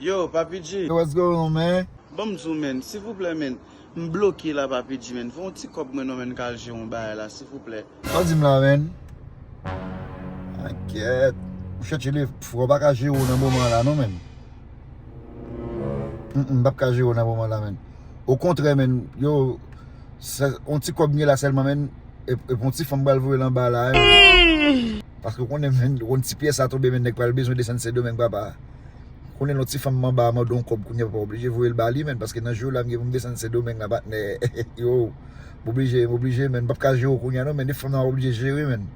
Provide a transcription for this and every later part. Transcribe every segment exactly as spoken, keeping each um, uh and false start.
Yo, Papi G. Yo, what's going on, man? Ban m di w, men, silvouplè, men. M bloke la, Papi G, men. Fè yon ti kòb mwen non, men, ka al jere yon bagay la, silvouplè. Sa w di m la, men? Ankèt. Monchè Tchele, frè, w pa ka jere w nan moman la, non, men. Mm, mm, m p ap ka jere w nan moman la, men. Okontrè, men, yo, se yon ti kòb m gen la sèlman, men, e, e yon ti fanm pral voye l anba la, men. Paske w konnen, men, yon ti pyès a tonbe, men, nèg pral bezwen desann Sendomeng, papa. Konnen yon ti fanm m anba a mande yon kòb kounye a, papa, oblije voye l ba li, men, paske nan jou la, m gen pou m desann Sendomeng la, patnè. Yo, m oblije, m oblije, men, m p ap ka jere w kounye a, non, men, de fanm nan w oblije jere, men.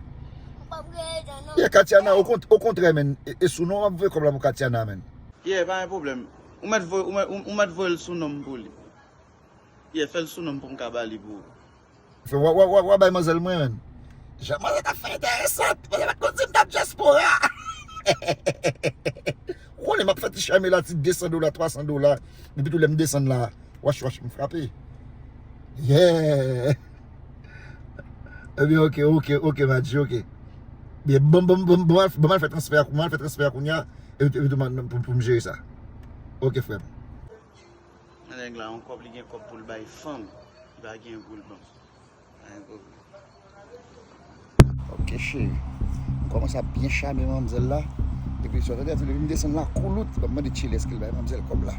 Yeah, Katiana, okont-, okontrè, men, e, e sou non w ap voye kòb la pou Katiana, men. Yeah, pa gen pwoblèm. Ou mèt voye, ou mèt, ou, ou mèt voye l sou non m pou li. Yeah, fè l sou non m pou m ka ba li pou ou. Fè, w a, w a, w a, w a bay manzèl mwen, men. Jan manzèl t ap fè enteresan, manzèl pa t konn di m t ap dyaspora. Ou konnen m ap fè ti chame la, ti de san dola, twa san dola. Depi tou lè m desann la, wach, wach, m frape. Yeah! Ebyen, oke, oke, oke, Madji, oke. Byen, bon, bon, bon, bon, bon, al fè transfè a, bon, al fè transfè a kounye a, epi, epi tou, pou, pou m jere sa. Oke, frè m. Nèg la, yon kòb, li gen kòb pou l bay fanm. Li pa gen pou l ban. Pa gen pwoblèm. Ok, cheri. M kòmanse ap byen chame manmzèl la. Epi, sa w tande, depi m desann la, koulout, m ap mande Tchele èske l bay manmzèl kòb la.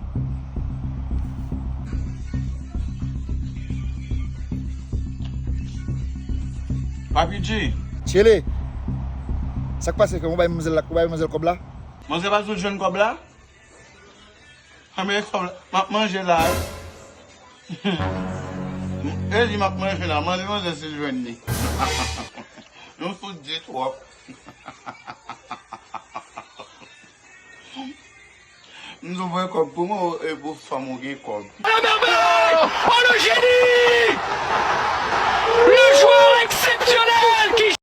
Papi G. Tchele! Sa k pase, frè m? Ou bay manmzèl la, ou bay manmzèl kòb la? Manzè pa sot jwenn kòb la? Anben, kòb la, m ap manje la wi. E li m ap manje la, mande manzè si l jwenn li. Nou fout di twòp. M di w pran kòb pou mwen e pou fanm ou gen kòb.